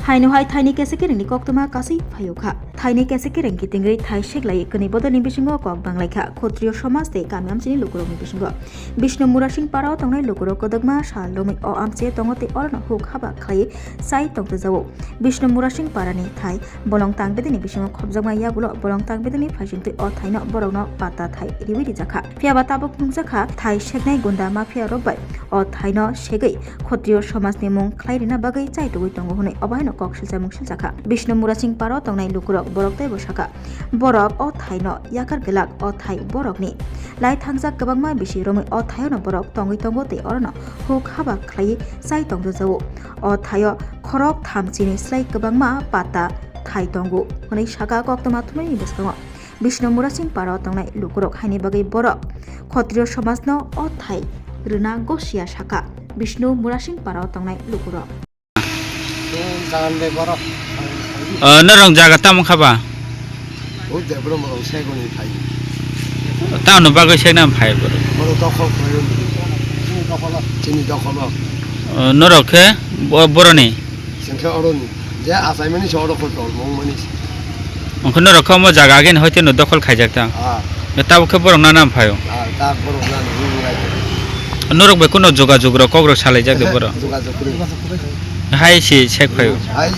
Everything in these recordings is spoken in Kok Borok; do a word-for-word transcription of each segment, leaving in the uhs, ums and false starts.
Thaino hai thaini kesa kerengni koktwma kasui phaio kha. Thaini kesa kereng kitingwi thai seklai kwnwi bodolni bisingo kok banglaikha Khotriyo somaj tei kami amchini lukurokni bisingo. Bishnu Murasing Parao tongnai lukurok kwdwkma sal romwi o amche tongo tei orono huk haba khlaiwi chai tongtwjao. Bishnu Murasing Parani thai Bolong Tangbedini bisingo khopjakma yagulo Bolong Tangbedini phaisingtwi o thaino borokno pata thai riwi rijakha. Phiyaba tabuk nukjakha thai seknai gunda mafia rok bai o thaino segwi Khotriyo somajni mung khlai rina bagwi chaitugwi tongo hwnwi obo haino kok silchamung siljakha. Bishnu Murasing Parao tongnai lukurok borok teibo sakha, borok o thaino yakar glak, o thai borokni lai thangjak kwbangma bisi romwi o thaiono borok tongwi tongo tei orono huk haba khlaiwi chai tongtwjao. O thaio khorok tham chini slai kwbangma pata thai tongo hwnwi sakha koktwma thumnaini bwskango. Bishnu Murasing Parao tongnai lukurok haini bagwi borok Khotriyo somajno o thai rwna gosia sakha Bishnu Murasing Parao tongnai lukurok. Chwng jagan de borok. O, norok jaga tamo kha ba? O Debra morok segoni phai. Tamo bagwi segna phai borok. Borok dokhol khlai rw. Chini dokhol o. O, norok khe bo-, boroni? Chwng khe oroni. Je achaimani se oro kho tol mongmani se. Wngkhe norok khe omo jaga agini hoite no dokhol khaijak ta? Ah. Tabuk khe borok nana phaio? Ah, ta borok nana hinwi lai. Norok bai kuno jogajog rok kok rok salaijak de borok? Jogajog kwrwi. Hai se sek phaio. Hai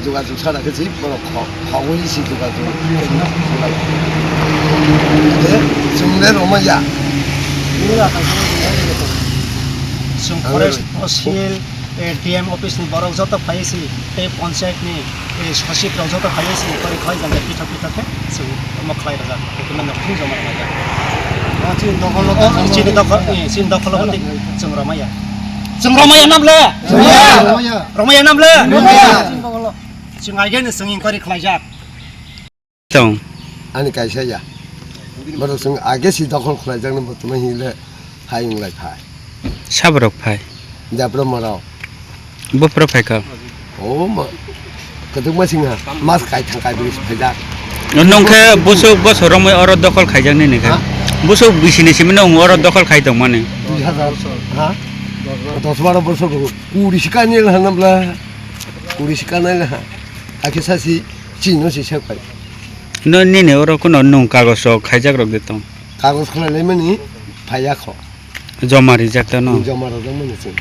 jogajog sana khe si borok kho-, khogwi si jogajog. Je chwng le romaya. Chwng forest, forest hill, eh, D M office ni borok joto phai si, tei panchayat ni, eh, sachik rok joto phai si, kori khoi jang pithak pithak khe chwng omo khlai rwjak, document no thung joma rwjak. Ah, chini dokhol no, chini dokhol, eh, chini dokhol no chwng romaya. Chwng romaya nam le? Romaya. Romaya nam le? Romaya. Chwng aigeni chwng inquiry khlaijak. Tong. Ani kaisa ya. Borok chwng age si dokhol khlaijakno bo tuma hinle hai wng lai phai. Saborok phai. Debra morok. Buphuru phai kha. O ma. Kwdwkma singha mas kai thang kai bwrwi phaijak. Nong khe busuk bosor romwi oro dokhol khaijak nini khe. Ha? Busuk bisini simi nong oro dokhol khai tong mani. Dui hazar. Ha? Dos baro bosor kuri sikanil hanamla. Kuri sikanil ha. Akhe sasi chino si sepai. No nini oro kuno nung kagos rok khaijak rok de tong. Kagos khlai laimani phaiya kho. Joma rijak ta no. Joma rwjakmani chwng.